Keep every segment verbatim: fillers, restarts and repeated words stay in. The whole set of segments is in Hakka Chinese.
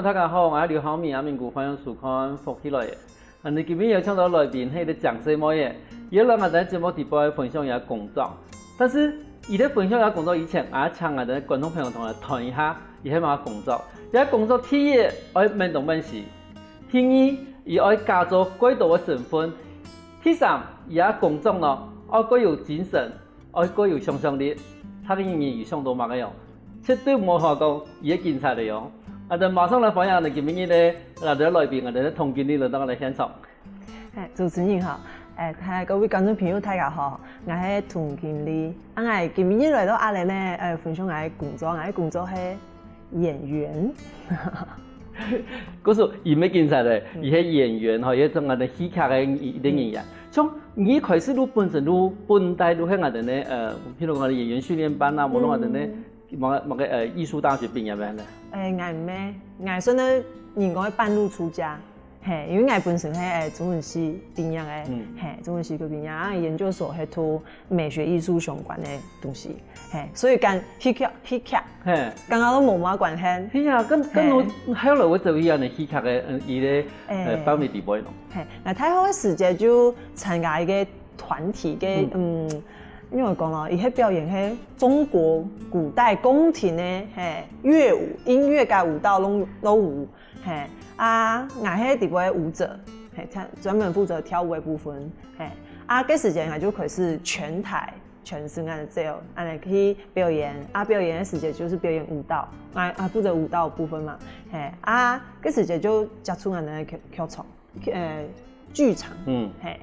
大家好，𠊎係劉浩明，阿明哥，歡迎收看《福氣來了》。啊，𠊎今晡日邀請到來賓係一個靚細妹仔，佢來𠊎兜節目底背分享佢个工作。但是，佢在分享佢个工作以前，𠊎請𠊎兜觀眾朋友同𠊎談一下，佢係麼个工作。佢个工作第一，愛面東面西；第二，佢愛假做蓋多个身份；第三，佢个工作呢，愛蓋有精神， 愛蓋有想像力，逐個人有想到麼个哦，絕對毋好話講，佢係警察个哦。啊，等馬上來歡迎𠊎兜今晡日个𠊎兜个來賓，𠊎兜个童經理來到𠊎兜現場。哎，主持人好，哎，嗨，各位觀眾朋友，大家好，𠊎係童經理。啊，𠊎今晡日來到這呢，呃，分享𠊎个工作，𠊎个工作係演員。故所佢毋係警察个，佢係演員吼，佢係做𠊎兜戲劇个一個演員。 像你一開始就本身就本底就係𠊎兜呢，呃，譬如講演員訓練班啊，無論𠊎兜呢，麼个麼个呃藝術大學畢業个呢？誒，𠊎毋係，𠊎算係人講个半路出家，嘿，因為𠊎本身係誒中文系畢業个，嘿，中文系畢業，啊研究所係讀美學藝術相關个東西，嘿，所以跟戲劇戲劇，嘿，剛剛都無麼關係。係啊，跟跟我後來會走去恁呢戲劇个，嗯，一個呃範圍底背咯。 嘿，𠊎大學个時節就參加一個團體个，嗯，仰般講咯，佢係表演係中國古代宮廷个，嘿，樂舞、音樂个舞蹈攏攏有，嘿，啊𠊎係底背个舞者，嘿，專專門負責跳舞个部分，嘿，啊該時節𠊎就開始全台全省恁呢走，恁呢去表演，啊表演个時節就係表演舞蹈，𠊎𠊎負責舞蹈个部分嘛，嘿，啊該時節就接觸恁呢劇劇場。 呃劇場，嗯，嘿，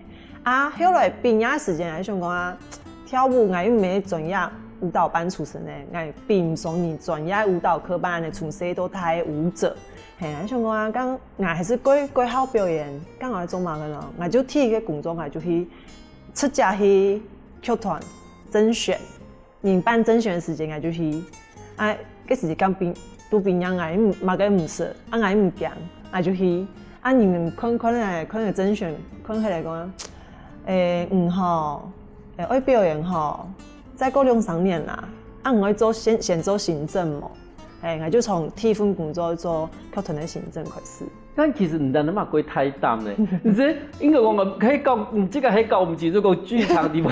啊後來畢業个時節𠊎想講啊，跳舞𠊎又毋係專業舞蹈班出身个，𠊎比毋上你專業舞蹈科班个從細到大个舞者，嘿，𠊎想講啊，該𠊎還係蓋蓋好表演，該𠊎愛做麼个呢？𠊎就第一個工作𠊎就去直接去劇團甄選。 人辦甄選个時節𠊎就去，啊該時節剛畢都畢業𠊎又麼个毋識，啊𠊎又毋驚，𠊎就去，啊人看看來看个甄選，看起來講，誒，你吼，誒，愛表演吼，再過兩三年啦，啊你愛做先先做行政無？誒，𠊎就從第一份工作做劇團个行政開始。 但其實毋單單嘛，過大膽呢。你這應該講个，係搞，你這個係搞毋清楚講劇場底背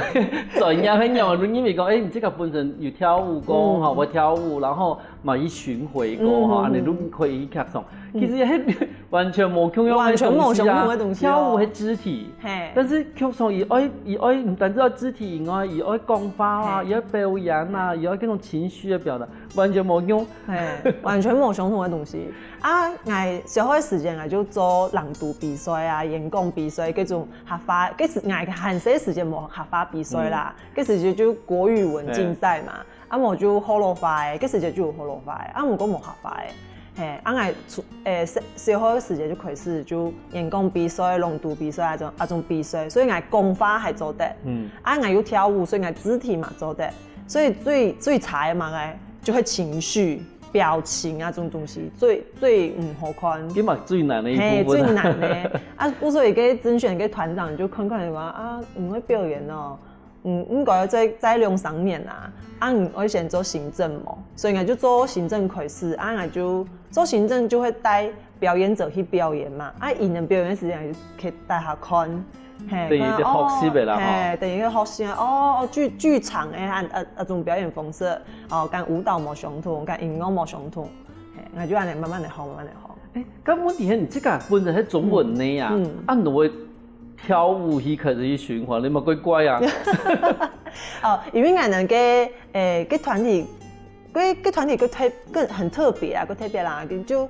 專業係仰，因為講，誒，你這個本身有跳舞過，吼，會跳舞，然後嘛去巡迴過，吼，恁呢都可以去劇場。其實係完全無共樣个東西啊。完全無相同个東西哦。跳舞係肢體，嘿，但是劇場佢愛佢愛毋單止愛肢體以外，佢愛講話啊，佢愛表演啊，佢愛各種情緒个表達。 完全無共。嘿，完全無相同个東西。啊𠊎小學个時節𠊎就做朗讀比賽啊、演講比賽，該種客話，該時𠊎還細个時節無客話比賽啦，該時節就國語文競賽嘛，啊無就學老話个，該時節就有學老話个，啊毋過無客話个。嘿，啊𠊎從誒小小學个時節就開始就演講比賽、朗讀比賽啊種啊種比賽，所以𠊎講話還做得，嗯，啊𠊎又跳舞，所以𠊎肢體嘛做得。 所以最最差个嘛个，就係情緒、表情啊，這種東西最最毋好看。這嘛最難个一部分啊。嘿，最難个。啊，故所該甄選个團長就看看就講啊，你會表演哦，嗯，應該再再兩三年啊，啊，你愛先做行政無？所以𠊎就做行政開始，啊，𠊎就做行政就會帶表演者去表演嘛，啊，佢等表演个時間就去帶佢看。 嘿，等於一個學習个啦，吼。嘿，等於一個學習啊，哦，哦，劇劇場个啊啊啊種表演方式，哦，跟舞蹈無相同，跟音樂無相同，嘿，𠊎就恁呢慢慢个學，慢慢个學。誒，該問題係你這個本身係中文个啊，嗯，啊，你會跳舞去開始去循環，你嘛怪怪啊。哦，因為𠊎等个誒个團體 該个團體个特个很特別啊，个特別啦，就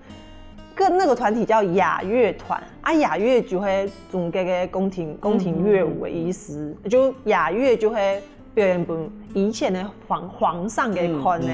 个那個團體叫雅樂團，啊雅樂就係中國个宮廷宮廷樂舞个意思，就雅樂就係表演分以前个皇皇上个看呢，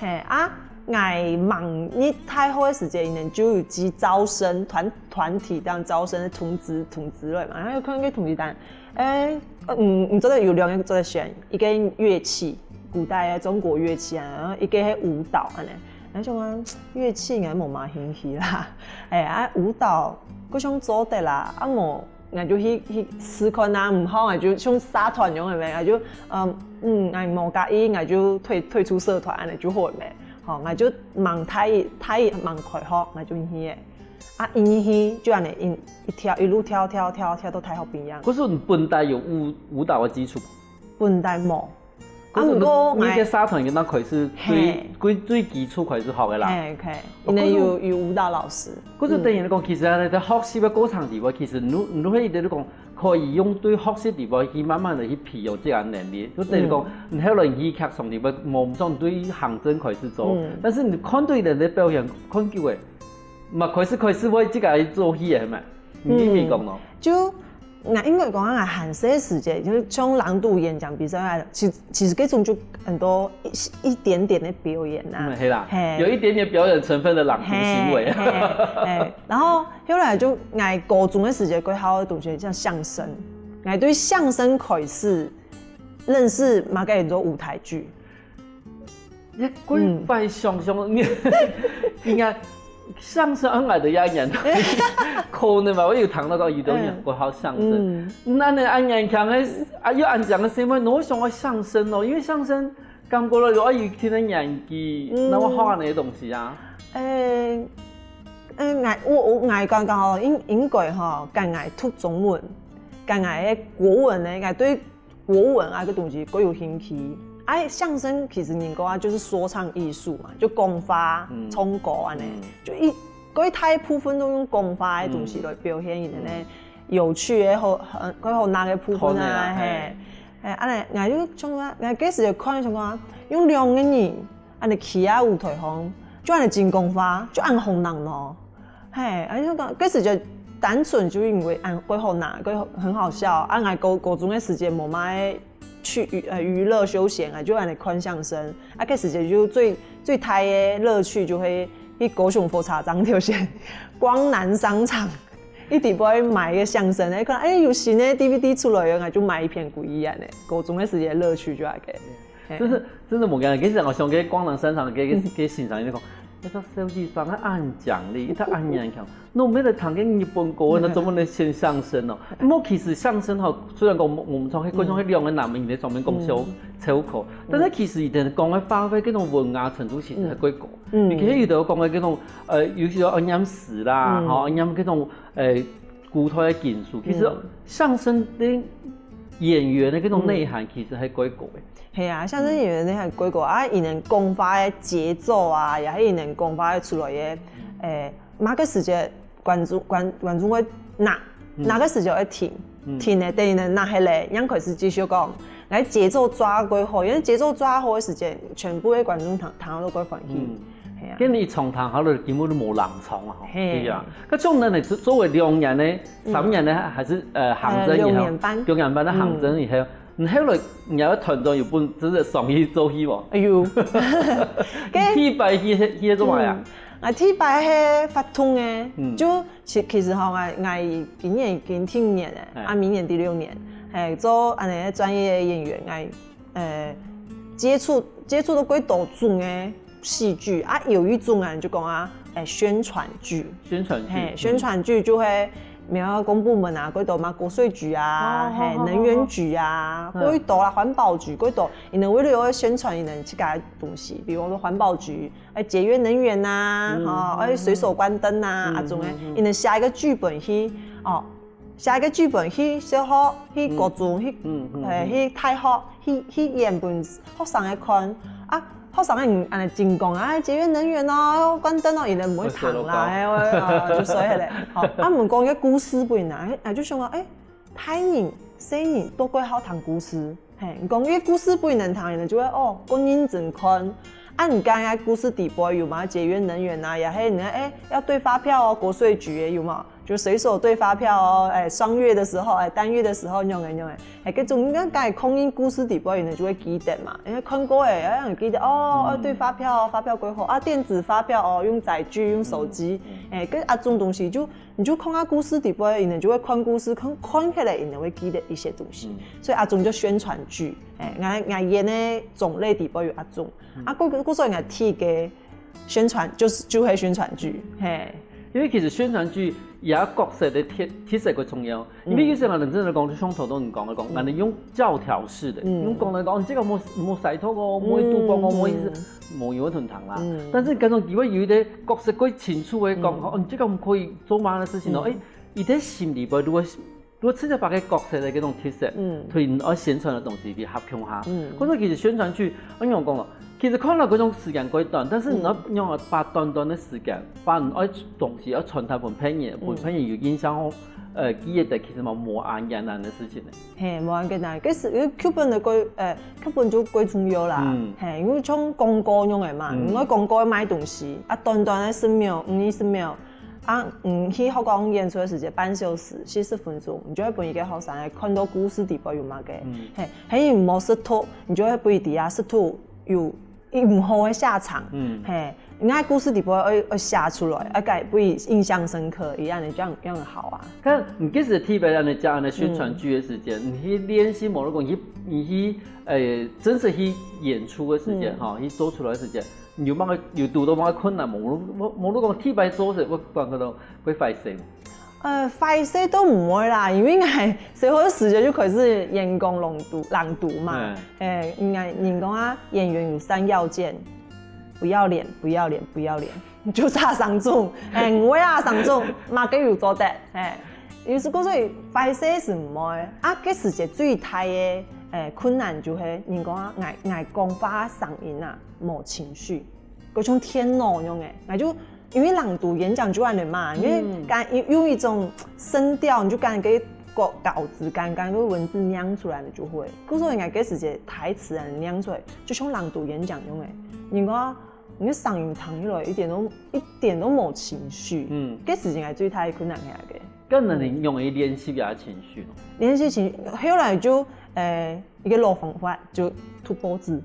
嘿啊，𠊎吂入大學个時節，佢等就有去招生團團體這樣招生通知通知了嘛，然後看个通知單， 誒，嗯，你做得有兩個做得選，一個樂器，古代个中國樂器啊，然後一個係舞蹈恁呢。𠊎想講樂器𠊎無麼興趣啦，誒啊舞蹈，𠊎想做得啦，啊無，𠊎就去去試看啊，毋好𠊎就像社團樣个咩，𠊎就嗯嗯，𠊎無介意，𠊎就退退出社團恁呢就好个咩。吼，𠊎就吂大一，大一吂開學，𠊎就去了。啊，一入去就恁樣一，一跳，一路跳跳跳跳到大學畢業。可是你本來有舞，舞蹈个基礎？本來無。啊，毋過你个社團應該開始最，嘿。最，最基礎開始學个啦。嘿，OK，因為有，有舞蹈老師。可是等於講，其實啊，在學習个過程裡背，其實你，你會一直講，可以用對學習裡背去慢慢的去培養這个能力。就等於講，嗯。你後來你去劇場裡背，無，無對行政開始做，嗯。但是你看對人个表演，看久了，嘛開始，開始會自家做戲个嘛。你，你講咯。就，𠊎應該講啊，𠊎還細時節，就像朗讀演講比賽啊，其，其實這種就很多一，一點點的表演啊。嗯，係啦，嘿。有一點點表演成分的朗讀行為。嘿，嘿，嘿。然後後來就，𠊎高中个時節，過好个同學像相聲，𠊎對相聲開始認識麼个叫做舞台劇。 也怪快想像，應該相聲恁个个樣，可能吧，𠊎有聽到講有兜人過好相聲。嗯。該恁个恁年輕个，啊，又恁靚个細妹，哪會想愛相聲哦？因為相聲感覺了有愛有一定个年紀，嗯。哪會學恁个東西啊？誒，誒，𠊎，𠊎，𠊎感覺吼，應，應該吼，該𠊎讀中文，該𠊎个國文呢，𠊎對 國文啊，个東西較有興趣。啊，相聲其實人講啊，就是說唱藝術嘛，就講話、嗯。唱歌恁呢，嗯。就一，較大部分都用講話个東西來表現佢等呢，嗯。有趣个好，呃，較好拿个部分啊，好拿啊，嘿。嘿。嘿，恁呢，𠊎就想啊，𠊎該時就看想講啊，用兩個人 恁呢企在舞台項，就恁呢真講話，就恁好鬧咯。嘿，啊，就講，該時節單純就因為恁，較好鬧，較好，很好笑。啊，𠊎高，高中个時節無麼个去娛，呃，娛樂休閒啊，就恁呢看相聲。啊，該時節就最，最大个樂趣就係去高雄火車站頭前光南商場，一直會買个相聲，欸，可能，欸，有新个D V D出來个，𠊎就買一片歸佢恁呢。高中个時節樂趣就恁个。 嘿。真係，真係無講，其實𠊎想該光南商場个，个，个先生，佢講，該隻小姐生得恁靚哩，佢恁年輕，哪會來聽該日本歌，那專門來獻相聲哦。毋過其實相聲吼，雖然講𠊎，𠊎毋知，該觀眾該兩個男人在上面講笑，笑口，但是其實佢等講个話，該種文雅程度其實還較高。嗯。你可以有的講个該種，呃，尤其是愛唸詩啦，嗯。吼，愛唸該種，呃，古代个經書，其實相聲的演員的該種內涵其實還較高个。 係啊，相聲演員你還較高啊，佢等講話个節奏啊，也係佢等講話个出來个，欸，麼个時節觀眾，觀，觀眾會拿，哪個時節會停，停了，等佢等拿忒了，正開始繼續講，來節奏抓較好，因為節奏抓好个時節，全部个觀眾聽，聽到都較歡喜。嗯。係啊。跟你唱聽好了，根本都無人唱啊，吼。係。對啊。該像恁呢，做，做了兩年呢，三年呢，還係，呃，行政以後，呃，六年半。六年半个行政以後， 你後來你个團長有分真个送去做戲無？哎喲，第一擺去，去做麼个啊？嗯，啊，第一擺係發動个，嗯。就其，其實吼，𠊎，𠊎今年已經第五年了，哎。啊，明年第六年，嘿，做恁呢專業个演員，𠊎，呃，接觸，接觸到較多種个 戲劇啊，有一種啊，就講啊，欸，宣傳劇。宣傳劇，嘿，嗯。宣傳劇就係，比如講部門啊，較多嘛，國稅局啊，哦，嘿，好，好，能源局啊，好，好。較多啦，環保局，較多，佢等為了愛宣傳佢等自家个東西，比如講環保局，欸，節約能源啊，嗯，吼，欸，隨手關燈啊，嗯，啊，種个，嗯，嗯。佢等寫一個劇本去，哦， 寫个劇本去小學、去高中、去，嗯，嗯，欸，嗯。去大學、去，去演分學生仔看。啊，學生仔，嗯，恁呢真講啊，節約能源哦，關燈哦，佢等毋會聽啦，會睡咯。欸，會，哦，就睡忒了。好，啊，毋過講个故事分佢等，欸，就想講，欸，大人、細人都較好聽故事。 嘿，你講一個故事分佢等聽，佢等就會，哦，較認真看。啊，你講个故事底背有無節約能源啊？也係你，欸，要對發票哦，國稅局个有無？就隨手對發票哦，欸，雙月的時候，欸，單月的時候，恁樣个，恁樣个。欸，這種應該講个故事底背，佢等就會記得嘛，因為看過欸，欸，會記得，哦，嗯。要對發票哦，發票較好啊，電子發票哦，用載具，用手機，嗯，嗯。欸，該啊種東西就 你就看啊故事底背，佢等就會看故事，看，看起來佢等會記得一些東西。嗯。所以啊，這種叫宣傳劇，欸，𠊎，𠊎演个種類底背有啊種。嗯。啊，故，故所以𠊎第一個宣傳，就係，就係宣傳劇，嘿。因為其實宣傳劇也角色个特特色个重要，因為有些人真的講，就像頭頭你講个講，嗯，可能用教條式的，嗯，用講來講，哦，你這個莫莫洗頭哦，莫去讀哦，莫去，嗯，莫有吞糖啦。嗯，但是這種佢會有一個角色會清楚的講，嗯，哦，你這個可以做麼个事情哦，嗯，哎，佢在心裡邊如果 如果直接把个角色个這種特色，嗯，同你愛宣傳个東西去合共下。嗯，可是其實宣傳劇，恁樣講咯，其實看了這種時間過短，但是你要，嗯，用把短短个時間，把你愛東西要傳達分別人，嗯，分別人有印象吼，呃，記憶个其實嘛無恁簡單个事情呢。嘿，無恁簡單，這是因為劇本个過，呃，劇本就過重要啦。嗯，嘿，因為像廣告樣个嘛，嗯，因為廣告賣東西，啊，短短个十秒，五二十秒， 啊，嗯，去學校演出个時間半小時，四十分鐘，你就會分一個學生來看到故事底背有麼个。嗯，嘿，嘿，你無識讀，你就會分佢知啊，識讀有毋好个下場。嗯，嘿，你愛故事底背愛愛寫出來，啊，該分佢印象深刻，一樣个這樣這樣好啊。看你其實特別恁樣講恁樣宣傳劇个時間，嗯，你去練習，無論講你去你去呃真實去演出个時間，嗯，哈，去做出來个時間， 有麼个有堵到麼个困難無？無無你講特別做事，會感覺到會壞勢無？呃，壞勢都毋會啦，因為𠊎細漢時節就開始演講朗讀朗讀嘛。嗯，欸，人家人講啊，演員有三要件，不要臉，不要臉，不要臉，就差三種。欸，毋會啊，三種，麼个有做得，欸。有時講所以壞勢係毋會啊，該時節最大个欸困難就係人講啊，𠊎𠊎講話聲音啊， 無情緒，該像電腦樣个，𠊎就因為朗讀演講就恁樣嘛，因為，嗯，該用用一種聲調，你就跟該稿稿子，跟跟該文字念出來，你就會。故所應該該時節台詞啊念出來，就像朗讀演講樣个。人講，你个聲音聽起來一點都一點都無情緒，嗯，該時節應該最大个困難係該个。該恁樣用來練習這情緒咯？練習情，後來就，欸，一個老方法，就讀報紙。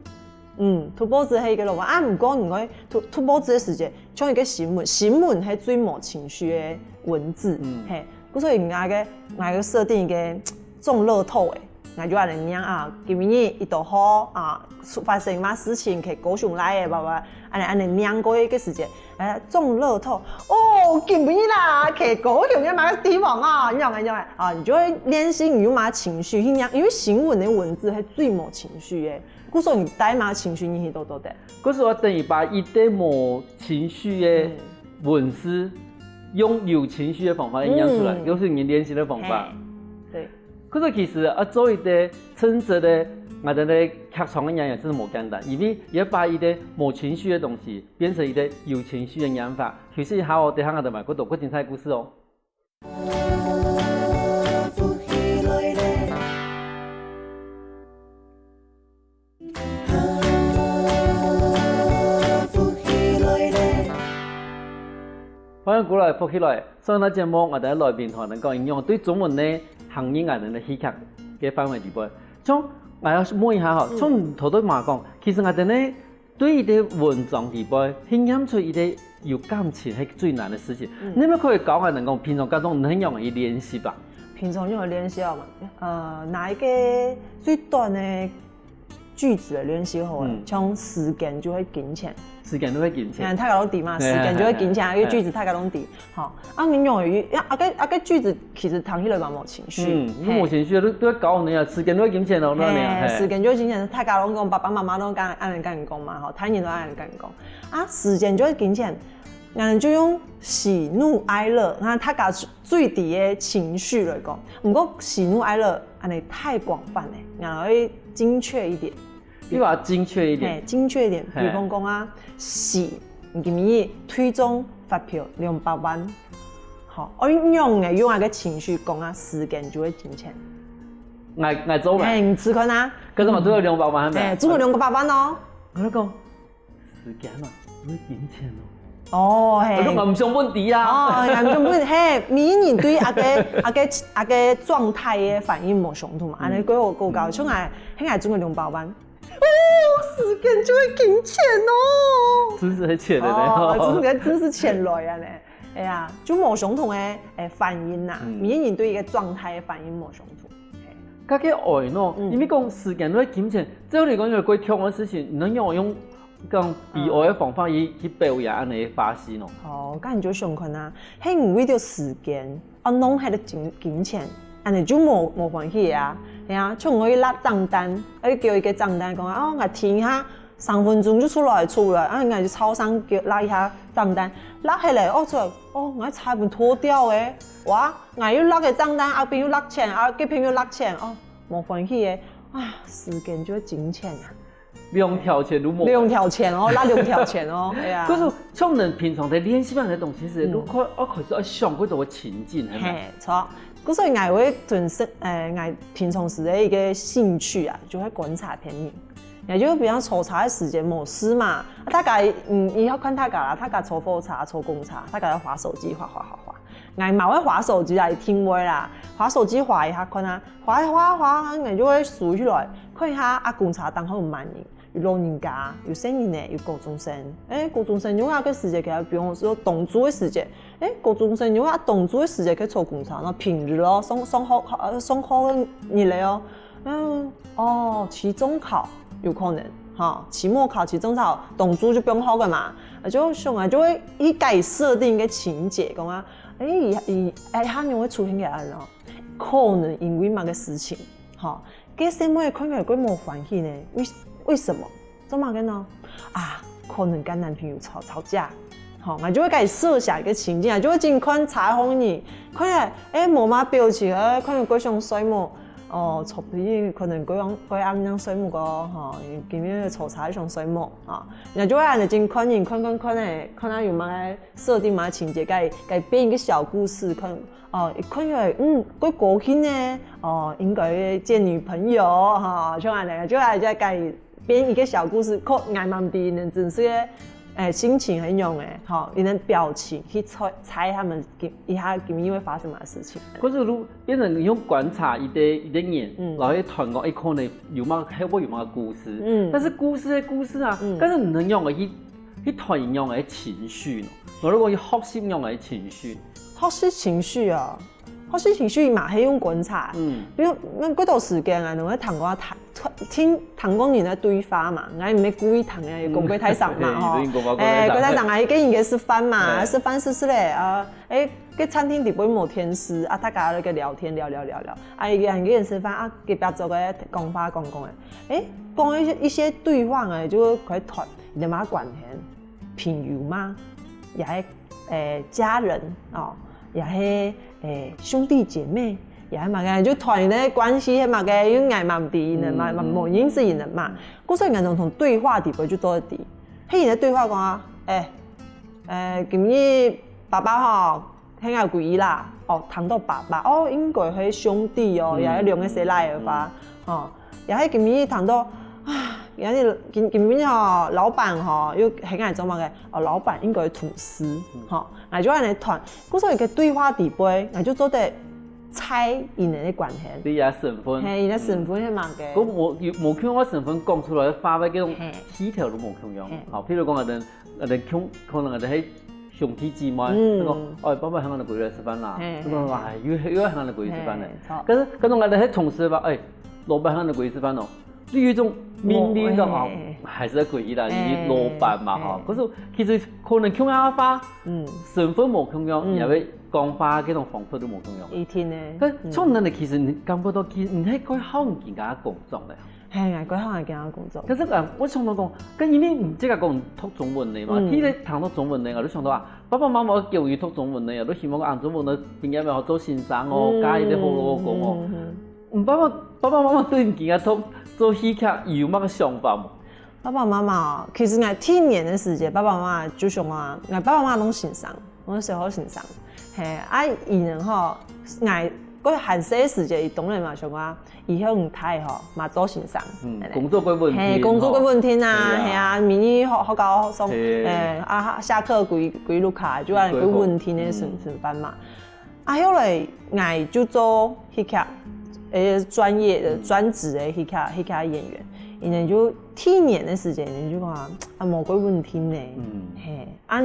嗯，讀報紙係一個老話啊，毋過你愛讀讀報紙个時節，像一個新聞，新聞係最無情緒个文字，嗯，嘿，故所以𠊎个𠊎个設定一個中樂透誒，𠊎就恁樣念啊，今晡日幾多號啊，發生麼事情，去高雄來誒，叭叭，恁樣恁樣念過一個時節，哎，中樂透，哦，今晡日啦，去高雄个麼个地方啊，你樣个你樣个啊，你就會練習你用麼个情緒去念，因為新聞个文字係最無情緒个。 故所你帶麼个情緒入去都做得。故所𠊎等於把一個無情緒个文字，用有情緒个方法演出來，嗯，又係你練習个方法。嘿，對。故所其實啊，做一個真實个，𠊎等个劇場个演員真係無簡單，因為要把一個無情緒个東西變成一個有情緒个演法。休息一下哦，等下𠊎等還有更多更精彩个故事哦。 歡迎過來福氣來！上一節目𠊎等來賓同𠊎等講，仰般對中文个行業𠊎等个戲劇个範圍裡背。像𠊎愛問一下吼，像頭頭嘛講，其實𠊎等个 對一個文章裡背，去念出一個有感情係最難个事情。你有無可以教𠊎等講，平常當中你仰般去練習啊？平常仰般練習啊？呃，拿一個最短个句子來練習好了，像時間就係金錢。時間就係金錢。你看大家都知嘛，時間就係金錢，一個句子大家都知。 好，啊，你用語，啊，啊个啊个句子其實聽起來嘛無情緒，嗯，嘿，無情緒，都都要搞你啊，時間都係金錢哦，那你啊，嘿，嘿，時間就係金錢，大家攏講，爸爸媽媽攏恁恁樣講嘛，吼，大人都恁樣講。啊，時間就係金錢，𠊎就用喜怒哀樂，那大家最知个情緒來講。毋過喜怒哀樂恁樣太廣泛了，𠊎愛精確一點。 你把它精確一點。嘿，精確一點。比方講啊，喜，你今日退獎發票兩百萬，好，愛用个用啊个情緒講啊，時間就係金錢。𠊎𠊎做咩？嘿，你試看啊。可是嘛，都有兩百萬，嘿，總共兩百萬哦。𠊎講，時間嘛，就係金錢哦。哦，嘿。𠊎講𠊎毋想問題啊。哦，𠊎毋想問，嘿，每人對啊个啊个啊个狀態个反應無相同嘛，恁樣過好過高，像𠊎，嘿，𠊎總共兩百萬。 哦，時間就係金錢哦。真係錢來了。哦，真係真係錢來啊呢。哎呀，就無相同个欸反應吶，每個人對一個狀態个反應無相同。該个愛喏，因為講時間就係金錢，照理講有過重要个事情，你能用用講悲哀个方法去去表演恁樣个花心哦。哦，該你就想看啊，係毋為著時間，啊，浪費了金金錢，恁樣就無無歡喜啊。係啊，像𠊎去搦帳單，愛叫一個帳單講啊，哦，𠊎停一下，三分鐘就出來出來，啊，𠊎就超商叫搦一下帳單，搦起來，哦，出來，哦，𠊎差點拖掉誒，哇，𠊎又搦个帳單，後邊又搦錢，啊，隔壁又搦錢，哦，無歡喜誒，啊，時間就係金錢啊。 兩條錢都無。兩條錢哦，那兩條錢哦，哎呀。可是像人平常在練習恁樣个東西時，嗯。都開，愛開始愛想過多个情境，係咪？嘿，著。故所以𠊎會準時，呃，𠊎平常時个一個興趣啊，就會觀察別人。也就比方坐車个時間無事嘛，啊，大家，嗯，以後看大家啦，大家坐火車、坐公車，大家在滑手機，滑滑滑滑。 𠊎嘛會滑手機來定位啦，滑手機滑一下看啊，滑一滑滑，𠊎就會收起來，看一下啊，公車頂項有麼人，有老人家，有細人仔，有高中生。誒，高中生有啊，該時節佢，比方說冬至个時節，誒，高中生有啊，冬至个時節佢坐公車，然後平日咯，上上學呃上課个日仔哦，嗯，哦，期中考有可能，哈，期末考、期中考，冬至就放學个嘛，啊，就想啊，就會去家己設定一個情節，講啊， 誒，佢佢誒，佢仰會出現个恁樣哦？可能因為麼个事情，吼，該細妹看起來會無歡喜呢？為為什麼？做麼个呢？啊，可能跟男朋友吵吵架，吼，𠊎就會開始設想一個情境啊，就會緊看車項人，看起來誒無麼表情，誒，看起來會想睡目，哦，坐飛機可能會會恁樣睡目个哦，吼，今日坐車想睡目啊，然後就會恁樣緊看人，看看看誒，看下有麼个設定麼个情節，該該編一個小故事，看 哦，一看起來，嗯，會高興呢，哦，應該見女朋友哈，像恁樣，就來再改編一個小故事，靠𠊎嘛毋知，能真實个，誒，心情係仰仔，吼，佢等表情去猜猜他們今一下今日會發生麼个事情。可是如變成你用觀察一個一個人，嗯。然後去揣講，誒，可能有麼个後背有麼个故事，嗯。但是故事个故事啊，嗯。但是你能用个去去揣仰个情緒呢？我如果去學習仰个情緒， 學習情緒啊，學習情緒嘛係用觀察。嗯。比如，𠊎幾多時間啊，𠊎會聽過聽聽聽過人个對話嘛，𠊎毋係故意聽个，講過大聲嘛吼。嗯，你講過大聲。誒，過大聲啊，一個人在食飯嘛，嘿。食飯食食咧，啊，誒，該餐廳裡背無電視，啊，大家在該聊天，聊聊聊聊，啊，一個人在食飯，啊，隔壁桌个講話講講个，誒，講一些一些對話誒，就會揣你等麼个關係。 朋友嘛，也係誒家人哦，也係誒兄弟姐妹，也係麼个，就揣佢等个關係係麼个，因為𠊎嘛毋知佢等嘛，嗯，嘛無認識佢等嘛。故所以𠊎等從對話裡背就做得知。係佢等个對話講啊，誒誒，今日爸爸吼， 係𠊎歸去啦，哦，聽到爸爸，哦，應該係兄弟哦，嗯，也係兩個細倈仔吧，吼，也係今日聽到，啊，也係今今日吼，老闆吼，又喊𠊎做麼个，哦，老闆應該係同事，吼，𠊎就恁樣揣，故所以个對話裡背，𠊎就做得猜佢等个關係。對啊，身份。嘿，佢等身份係麼个？嗯。佢無有無共樣个身份講出來，發个該種嘿。氣頭都無共樣。嘿。好，譬如講，𠊎等 𠊎等共可能𠊎等係兄弟姊妹，嗯。佢講，哎，爸爸喊𠊎等歸來食飯啦，嘿，佢講，嘿，哎，又又喊𠊎等歸去食飯咧。嘿，著。可是可能𠊎等係同事吧，哎，老闆喊𠊎等歸去食飯哦，就有一種命令感哦，嘿，嘿，還是愛歸去啦，嘿，因為老闆嘛吼。嘿。可是其實可能共樣个話，嗯。身份無共樣，嗯。也會講話該種方式都無共樣。一定个。但像恁樣，其實你感覺到，其實你係蓋好人家个工作咧。 嘿，𠊎蓋好𠊎今日工作。可是啊，𠊎想到講，該因為你自家講讀中文个嘛，嗯。第一个聽到中文个，𠊎就想到啊，爸爸媽媽教你讀中文个，𠊎都希望講啊，中文个畢業了好做先生哦，嗯，嫁一個好老公哦。嗯，嗯，嗯。嗯，爸爸爸爸媽媽對你今日讀做戲劇有麼个想法無？爸爸媽媽哦，其實𠊎第一年个時節，爸爸媽媽就想啊，𠊎爸爸媽媽攏先生， 𠊎小學先生。嘿，啊，佢等吼，𠊎還細个時節，佢當然嘛想講，以後你大吼，嘛做先生。嗯，恁樣。工作較穩定，嘿，工作較穩定啊，吼。係啊。係啊，明日學學校上，嘿。誒，啊，下課歸歸屋下，就恁樣較穩定个上，嗯，上班嘛。啊，後來𠊎就做戲劇，誒，專業个、嗯。專職个戲劇戲劇演員。然後就第一年个時節，然後就講啊，啊，無過穩定呢。嗯。嘿，啊，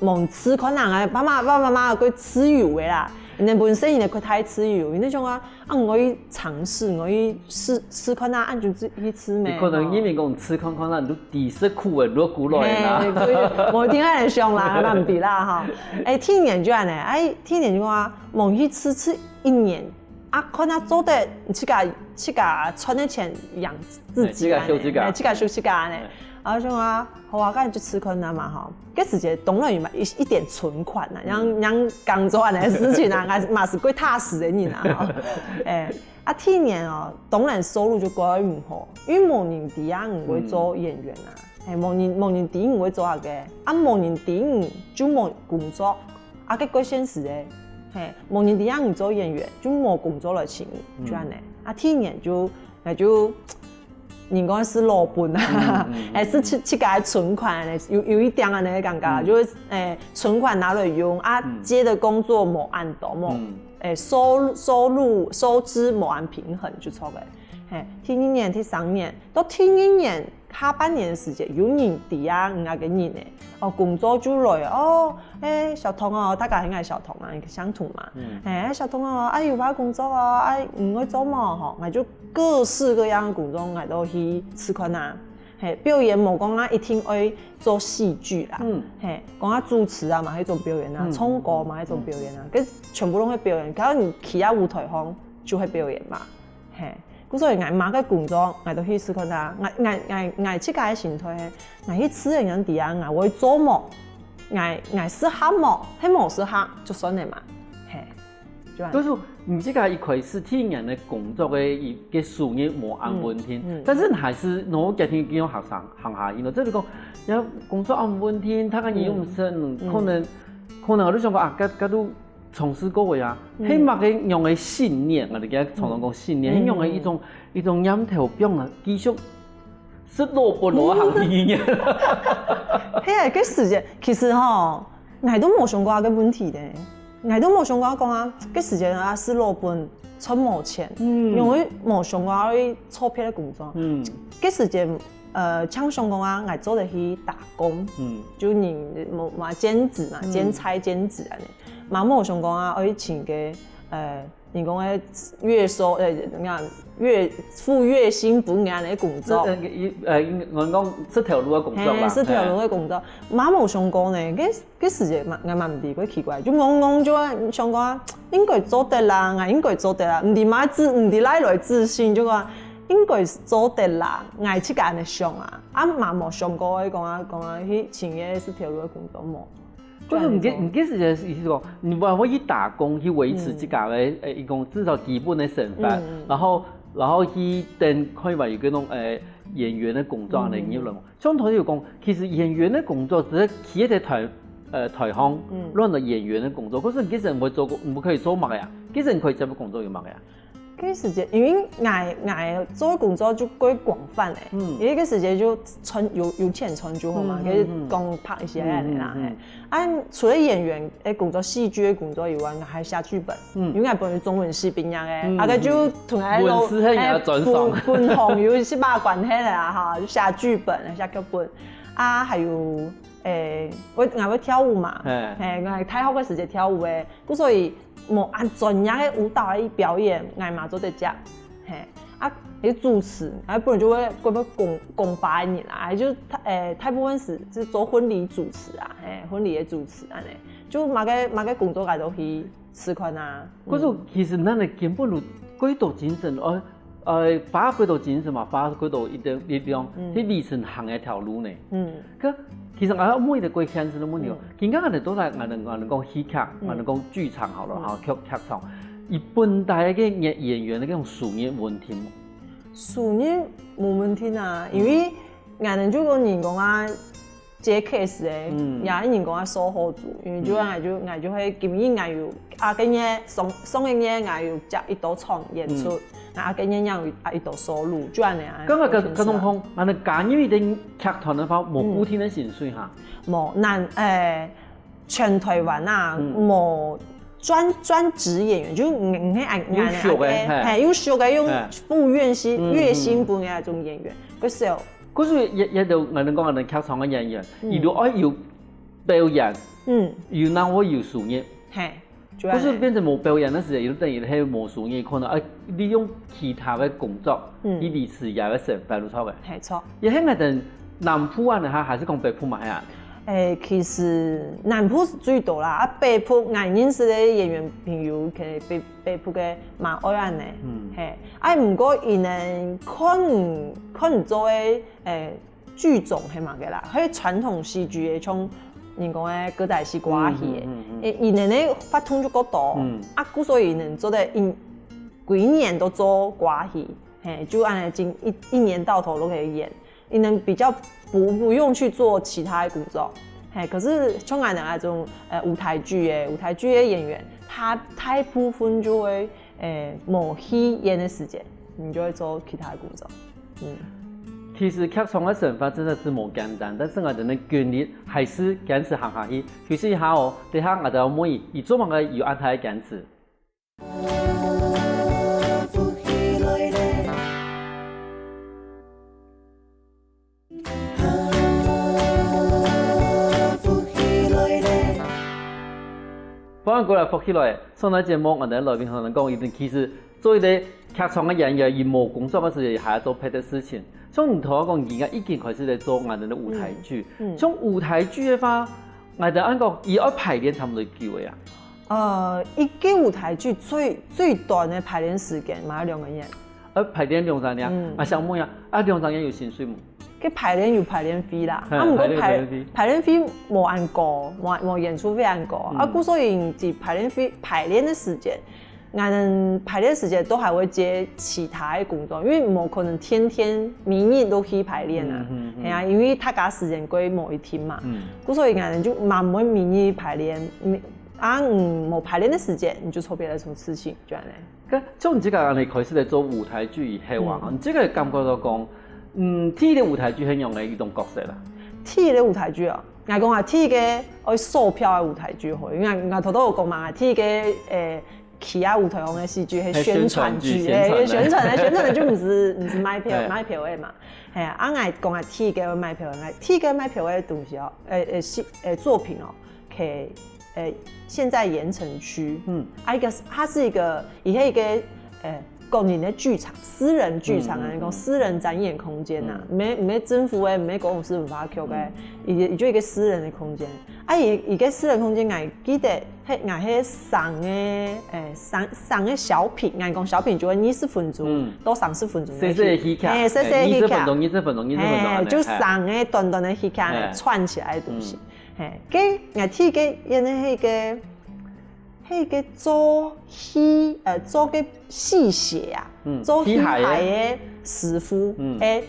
無試看啊，爸媽，爸爸媽媽過自由个啦，然後本身佢過太自由，佢就講啊，啊，𠊎去嘗試，𠊎去試，試看啊，啊，就去試咩。你可能因為講試看看啊，你就知食苦个，落苦來啦。嘿，所以無定愛想啦，嘛毋知啦哈。哎，第一年就恁呢，哎，第一年就講啊，無去試試一年，啊，看啊做得自家，自家賺个錢養自己啊，哎，自家養自家。哎，自家養自家呢。哎。然後就講啊，好啊，該就試看啊嘛哈。該時節當然有嘛一，一點存款啊，像，像工作恁呢个事情啊，嘛，嘛係過踏實个人啊哈。哎，啊，第一年哦，當然收入就過毋好，因為無人知啊，你會做演員啊。嗯。哎，無人，無人知你會做麼个，啊，無人知你就無工作。 啊，該過現實个，嘿，無人知啊你做演員，就無工作來請你，嗯。就恁呢。啊，第一年就，該就，人講係老本啊，嗯，嗯，嗯。還係自，自家个存款呢，有，有一點恁呢个感覺，嗯。就係，哎，存款拿來用，啊，嗯。接的工作無恁多，無，嗯。哎，收入，收入，收支無恁平衡就著个。嘿，第二年、第三年，到第二年， 下半年个時節，有人知啊，𠊎个人呢，哦，工作就來，哦，哎，小童哦，大家喊𠊎小童嘛，相同嘛。嗯。哎，小童哦，啊，有麼个工作哦，啊，你會做麼？吼，𠊎就各式各樣个工作，𠊎都去試看啊。嘿，表演無講啊，一定愛做戲劇啦。嗯。嘿，講啊主持啊嘛，係一種表演啊，嗯，唱歌嘛，係一種表演啊，嗯。該全部都係表演，只要你企在舞台上，就係表演嘛。嘿。 故所以𠊎麼个工作，𠊎都去試看啊。𠊎，𠊎，𠊎，𠊎自家个心態係，𠊎去試人家知啊，𠊎會做無？𠊎，𠊎適合無？係無適合就算了嘛。嘿，就恁。就是你自家一開始第一年个工作个一个收入無恁穩定，嗯，嗯。但是你還係努力去用學生行下去咯。就是講，要工作恁穩定，大家人又毋識，嗯，嗯。可能，可能𠊎就想講啊，該，該都 從事過个啊，嗯。係麼个樣个信念啊？你今常常講信念，嗯。係樣个一種，嗯。一種念頭，放啊，繼續食老本老行去呢？係啊，該時節，其實吼，𠊎都無想過這個問題个，𠊎都無想過講啊，該時節啊，食老本賺無錢，嗯。因為無想過愛做別个工作。嗯。該時節，呃，像想講啊，𠊎做得去打工，嗯。就你無，無兼職嘛，嗯。兼差兼職恁呢。 嘛無想講啊，愛尋个，呃，人講个月收，呃，你看，月，付月薪分人个工作。呃，呃，應，呃，應，𠊎講這條路个工作啦，嘿，這條路个工作，嘿。嘛無想講呢，該，該時節嘛，𠊎嘛毋知，怪奇怪，就戇戇就想講啊，應該做得啦，𠊎應該做得啦，毋知嘛自，毋知哪來自信，就講應該做得啦，𠊎自家恁呢想啊，啊嘛無想過愛講啊，講啊去尋个這條路个工作無。 就是你這，你這時節意思講，你無會去打工去維持自家个，嗯。呃，一種至少基本个生活，嗯，嗯。然後，然後去等開辦有這種，呃，演員个工作呢，嗯，嗯。你有想，像頭先有講，其實演員个工作只係企在台，呃，台上，嗯。亂了演員个工作，可是你這時毋會做過，毋可以做麼个呀？這時你可以做个工作有麼个呀？ 該時節，因為𠊎，𠊎做个工作就過廣泛欸，嗯。因為該時節就賺，有，有錢賺就好嘛，嗯，嗯，嗯。該講白一些恁呢啦，嗯，嗯，嗯。嘿。啊，除了演員个工作、戲劇个工作以外，𠊎還寫劇本，嗯。因為𠊎本身中文系畢業个，嗯，啊，該就同𠊎老，文字很有專長。欸，本，本行有一些關係个啊，哈，就寫劇本，寫劇本。啊，還有，欸，𠊎，𠊎會跳舞嘛，嘿。嘿，𠊎大學个時節跳舞个， 故所以無恁專業个舞蹈个表演，𠊎嘛做得接。嘿，啊，係主持，啊，本來就會，會，會講，講白个人啊，就，欸，大部分係，係做婚禮主持啊，嘿，婚禮个主持恁呢，就麼个，麼个工作𠊎都去試看啊。可是其實咱个根本就幾多精神，呃，呃，花幾多精神嘛，花幾多一點力量，嗯。去完成行這條路呢。嗯。 可其實𠊎還有問一個過現實个問題哦。嗯。今下𠊎兜都來，𠊎兜，𠊎兜講戲劇，嗯。𠊎兜講劇場好了，嗯。哈，劇，劇場。佢本來个演，演員个該種收入穩定無？收入無穩定啊，嗯。因為𠊎兜就講人講啊，接case个，嗯。也有人講啊，售後組，因為就嗯。𠊎就，𠊎就會今日𠊎有，啊，今日上，上個月𠊎有接幾多場演出，嗯。 啊，今年有啊，一到收入，就恁呢啊。剛剛跟，跟侬講，恁呢加入一個劇團个話，無固定个薪水哈。嗯。無，難，欸，全台灣啊，嗯。無專，專職演員，就毋，毋係恁，優秀个，恁呢，嘿。嘿，優秀个用嘿。付月薪，嗯，月薪分个該種演員。嗯。會少。可是也也有人講，人劇場个演员，嗯，佢都愛有表演，嗯，有人會有收入。嘿，就係。可是變成無表演个時間，佢等於係無收入，可能愛利用其他个工作，嗯，去維持佢个生活，有錯个。嘿，錯。也係𠊎等南部啊，還還是講北部嘛，係啊？誒，其實南部係最多啦，啊，北部，𠊎認識个演員朋友，可能北北部个嘛愛恁呢，嗯，嘿，啊，毋過佢等看看做个誒劇種係麼个啦，係傳統戲劇个，像人講个歌仔戲、歌仔戲个，嗯嗯嗯嗯，誒，佢等个活動就較多，嗯，啊，故所佢等做得一，幾年都做歌仔戲，嘿，就恁呢，今一一年到頭都可以演。 佢等比較不不用去做其他个工作。嘿，可是像𠊎等那種呃舞台劇个舞台劇个演员，他大部分就會呃無戲演个時間，你就會做其他个工作。嗯，其實劇場个生活真的係無簡單，但是𠊎等个毅力還係堅持行下去。休息一下哦，等下𠊎等愛問佢，佢做麼个有恁大个堅持？ 歡迎過來福氣來！上段節目𠊎等來賓同𠊎等講，佢等其實做一個劇場个演員，佢無工作个時節，佢還做別个事情。像你頭先講，佢應該已經開始在做𠊎等个舞台劇。嗯，嗯。像舞台劇个話，𠊎等恁講，佢愛排練差不多久个啊？ 呃，一個舞台劇最最短个排練時間嘛愛兩個月。呃，排練兩三年，嗯，啊，想問啊，啊，兩三年有薪水無？該排練有排練費啦，嘿，啊，毋過排排練有排練費。排練費無恁高，無無演出費恁高，啊，嗯，故所以在排練費排練个時間，𠊎等排練時間都還會接其他个工作，因為無可能天天每日都去排練啊，嗯嗯嗯，係啊，因為大家時間過無一定嘛，嗯，故所以𠊎等就嘛毋會每日排練，每 啊，嗯，無排練个時間，你就做別个事情，就恁呢。該從你自家恁呢開始來做舞台劇以後啊，嗯，你自家感覺到講，嗯，第一個舞台劇係仰般个一種角色啦？第一個舞台劇啊，𠊎講啊，第一個愛售票个舞台劇好，因為𠊎頭頭有講嘛，第一個誒，企啊舞台項个戲劇係宣傳劇，係宣傳劇，誒，宣傳个。宣傳个，宣傳个就毋係毋係賣票，嘿，賣票个嘛。係啊，啊，𠊎講啊，第一個賣票个，第一個賣票个東西哦，誒誒，戲誒作品哦， OK，呃，現在鹽埕區，嗯，啊，一個是，它是一個，也是一個，呃，個人的劇場，私人劇場啊，嗯嗯嗯，講私人展演空間啊，嗯，毋係毋係政府个，毋係公司文化局个，嗯，也也就一個私人的空間。啊，一一個私人空間，𠊎記得，係，𠊎係三個，誒，三三個小品，𠊎講小品就係二十分鐘，嗯，到三十分鐘个戲，細細个戲劇，誒，細細个戲劇，誒，二十分鐘，二十分鐘，二十分鐘，誒，恁呢，就三個短短个戲劇，誒，誒，串起來个東西。嗯。 嘿，該𠊎第一個演个係个，係个做戲，呃，做个戲鞋啊，嗯，做戲鞋个師傅，嗯，誒，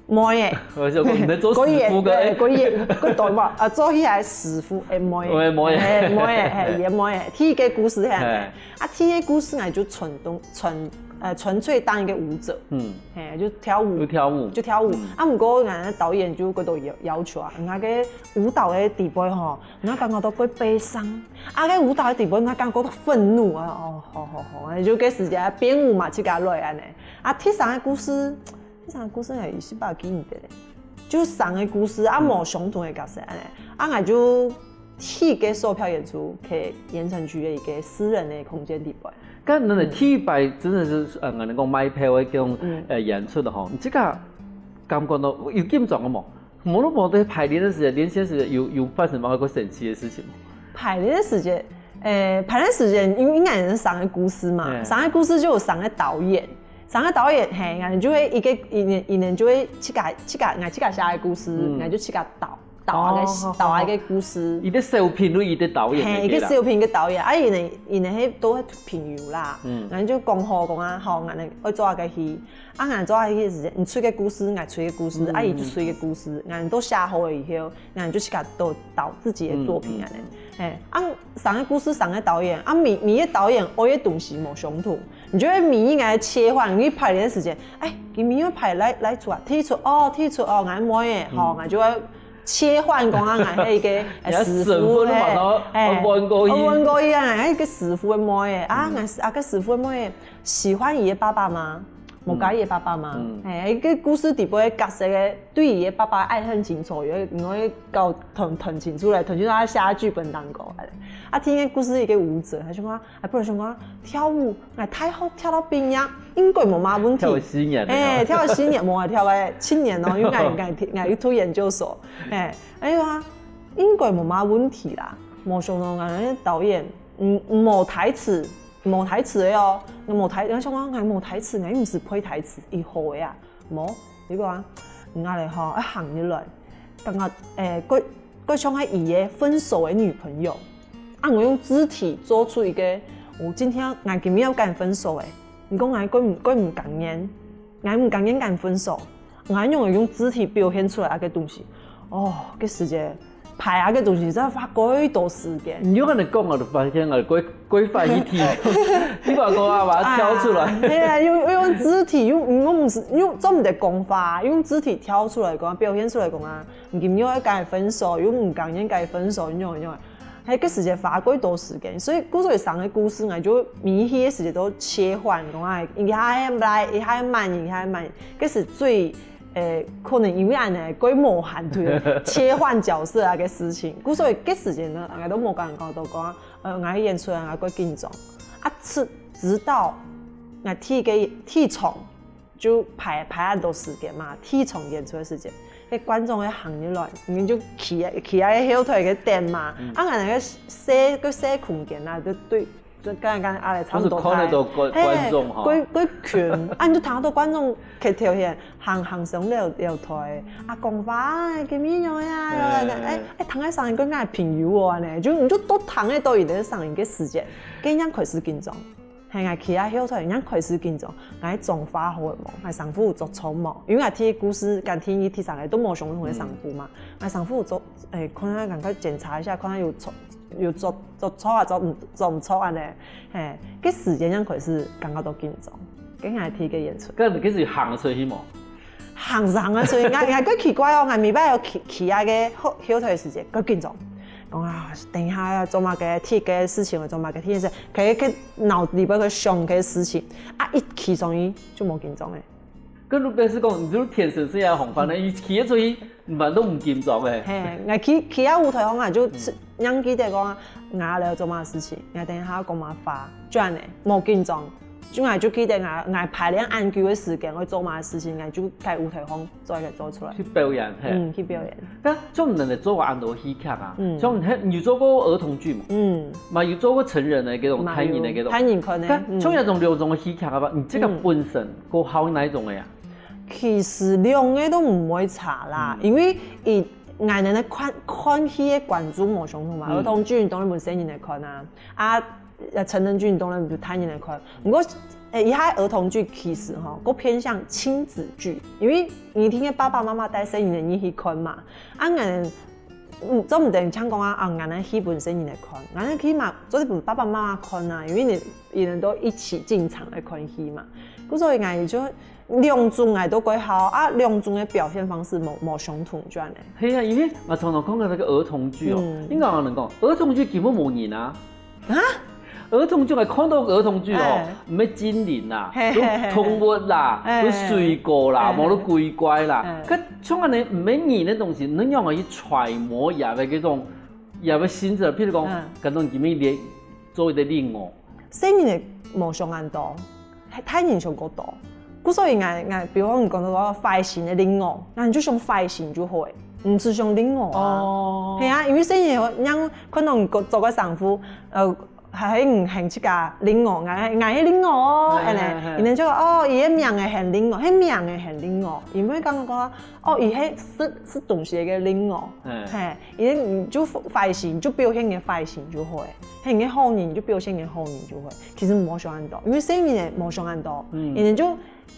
妹仔。我就講你在做師傅个，可以，誒，可以，可以懂吧？啊，做戲鞋師傅，誒，妹仔，誒，妹仔。誒，妹仔，嘿，佢个妹仔。第一個故事係恁呢，嘿，啊，第一個故事𠊎就純當純呃純粹當一個舞者，嗯，嘿，就跳舞，就跳舞，就跳舞。嗯，啊，毋過𠊎个導演就過多要要求啊，𠊎个 舞蹈个底背吼，𠊎感覺到過悲傷，啊，該舞蹈个底背𠊎感覺到憤怒啊，哦，好好好，就該時節編舞嘛，自家來恁呢。啊，第三個故事，第三個故事𠊎一時半記毋得咧，就三個故事啊，嗯，無相同个角色恁呢，啊，𠊎就去該售票演出，去鹽埕區个一個私人个空間底背。該恁呢第一擺真的係，呃，恁呢講賣票个這種，嗯，呃，演出个吼，你自家感覺到有緊張个無？ 無論無在排練个時節，練習个時節有有發生麼个過神奇个事情無？排練个時節，誒，排練時節，因為應該係三個故事嘛，嗯，三個故事就有三個導演，三個導演，嘿，𠊎就會一個，一年一年就會自家自家，𠊎自家寫个故事，嗯，𠊎就自家導導啊个，哦，導啊个故事。一個小品，一個導演，嘿，一個小品，一個導演，啊，因為因為係都係朋友啦，嗯，𠊎就講好講啊，好，𠊎等愛做啊个戲， 啊，𠊎做下去个時節，你出个故事，𠊎出个故事，啊，佢就出个故事，𠊎都寫好了以後，𠊎就自家都導自己个作品恁呢。嘿，啊，三個故事三個導演，啊，每每個導演愛个東西無相同，你就會每一個切換，你排練个時間，哎，佢明明排來來出啊，第一齣哦，第一齣哦，𠊎妹仔，吼，𠊎就會切換講啊，𠊎係一個呃師傅，師傅，你馬上嘿，換過去，換過去啊，𠊎係一個師傅个妹仔，啊，𠊎啊个師傅个妹仔。 喜歡佢个爸爸嗎？無佮意个爸爸嘛。嗯。嘿，該故事底背个角色个，對佢个爸爸愛恨情仇，有，有搞斷，斷清出來，斷清出來寫劇本當中。啊，聽个故事一個舞者，佢想講，啊，不如想講跳舞，𠊎大學跳到畢業，應該無麼問題。跳了四年了。嘿，跳了四年，無，𠊎跳个七年哦，因為𠊎，𠊎，𠊎去讀研究所。嘿，哎呀，應該無麼問題啦。無想到𠊎个導演，嗯，無台詞，無台詞个哦，無台，𠊎想講，𠊎無台詞，𠊎又毋係背台詞，佢好个啊。 無，佢講啊，𠊎咧吼，愛行入來，感覺，誒，過，過像係佢个分手个女朋友。啊，𠊎用肢體做出一個，哦，今天𠊎今日愛佮你分手誒，你講𠊎過毋，過毋甘願，𠊎毋甘願佮你分手，𠊎用，用肢體表現出來該個東西。哦，該時節 排啊个東西，真係花幾多時間。你有恁樣講，𠊎就發現𠊎規，規範一體。你把歌啊，把它挑出來。啊，對啊，用，用肢體，用，用，毋係，用，做毋得講話，用肢體挑出來講，表現出來講啊，你今日愛佮佢分手，又毋甘願佮佢分手，恁樣，恁樣。嘿，該時節花幾多時間，所以故所以上个故事，𠊎就每一个時節都切換，講啊，一下來，一下慢，一下慢，該係最 誒，可能因為恁樣，過無限對切換角色啊个事情，故所以該時間呢，𠊎都無感覺到講，呃，𠊎演出啊，𠊎過緊張。啊，直，直到𠊎第一個，第一場就排，排恁多時間嘛，第一場演出个時間，該觀眾會行入來，你就企，企在後台个等嘛，啊，𠊎該個細，個細空間啊，就對 就剛剛阿來差不多，不是看得到觀，嘿，觀眾哈。規，規群，啊，你就聽到觀眾客條線，行，行上了，了台，啊，講話啊，今日樣呀，哎，哎，哎，聽个聲音跟𠊎朋友哦，恁樣，就，你就都聽得到佢个聲音个時節，該樣開始緊張。嘿，𠊎企啊後台，樣開始緊張，𠊎妝化好了無？𠊎衫褲有著錯無？因為𠊎第一故事跟第二、第三個都無相同个衫褲嘛，𠊎衫褲有著，哎，可能趕快檢查一下，看看有著，有著，著錯啊，著毋，著毋著恁樣。 嘿，該時間正開始感覺到緊張，該𠊎第一個演出。該你該時行出去無？行是行啊，所以𠊎，𠊎較奇怪哦，𠊎每擺有企，企啊个後，後台个時間，較緊張。講啊，等一下要做麼个，第一個事情要做麼个，第一個事，可以，可以腦裡背去想个事情，啊，一企上去就無緊張誒。 該如果係講，你就天生係恁樣个風範呢，你企出去，毋但都毋緊張誒。嘿，𠊎企，企在舞台項啊，就只，正記得講啊，𠊎來做麼个事情，𠊎等一下講麼个話，就恁樣，無緊張。就𠊎就記得𠊎，𠊎排練恁久个時間，愛做麼个事情，𠊎就在舞台項做一個做出來。去表演，嘿。嗯，去表演。該像你等做過恁多戲劇啊，嗯。像你，你有做過兒童劇嘛？嗯。嘛有做過成人个該種，嘛有，大人个該種。大人看个，該，嗯。像這種兩種个戲劇啊，你這個本身，嗯。較好哪一種个呀？ 其實兩個都毋會差啦，嗯。因為佢，𠊎等个看，看戲个觀眾無相同嘛，嗯。兒童劇當然分細人來看啊，啊，呃，成人劇當然分大人來看。毋過，誒，這下兒童劇其實吼，較偏向親子劇，因為你聽个爸爸媽媽帶細人仔去看嘛，啊，𠊎等 嗯，做毋得像講啊，啊，𠊎等戲分細人來看，𠊎等戲嘛，做得分爸爸媽媽看啊，因為你，你們都一起進場來看戲嘛。故所以𠊎就兩種𠊎都較好啊，兩種个表現方式無，無相同，就恁樣。係啊，因為𠊎常常看到那個兒童劇哦，嗯。應該恁樣講，兒童劇根本無人啊。啊？ 兒童劇，𠊎看到兒童劇哦，哎。毋係精靈啦，嘿，嘿，嘿，嘿。有動物啦，哎，有水果啦，哎。無就鬼怪啦。哎。該像恁樣毋係人个東西，你仰般去揣摩佢个該種，佢个性質？譬如講，嗯。可能裡面連做一個令哦。細人仔無想恁多，大人想較多。故所以𠊎，𠊎，比如講你講到壞心个令哦，該你就想壞心就好誒，毋使想令哦啊。哦。係啊，因為細人仔，人家看到你做个衫褲，呃， 還係毋喊自家令哦，𠊎，𠊎係令哦，哎，恁樣，哎，哎。佢等就講，哦，佢个名仔喊令哦，係名仔喊令哦，佢毋會講講，哦，佢係食，食東西个令哦，哎。嘿，佢等就壞心，就表現个壞心就好，嘿，你个好人就表現个好人就好。其實無想恁多，因為細人仔無想恁多，嗯。佢等就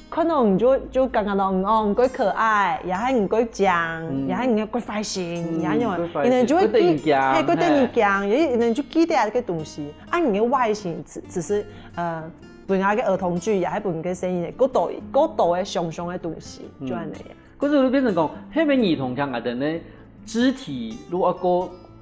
可能你就，就感覺到，哦，你較可愛，也係你較靚，嗯。也係你較壞心，嗯，也係，較壞心，佢等就會記，較得人驚，嘿，較得人驚，嘿。佢等就記得這個東西。啊，你个壞心只，只是，呃，分該個兒童劇，也係分該細人仔，較多，較多个想像个東西，嗯。就恁樣。可是就變成講，係毋係兒童劇啊，等於肢體如果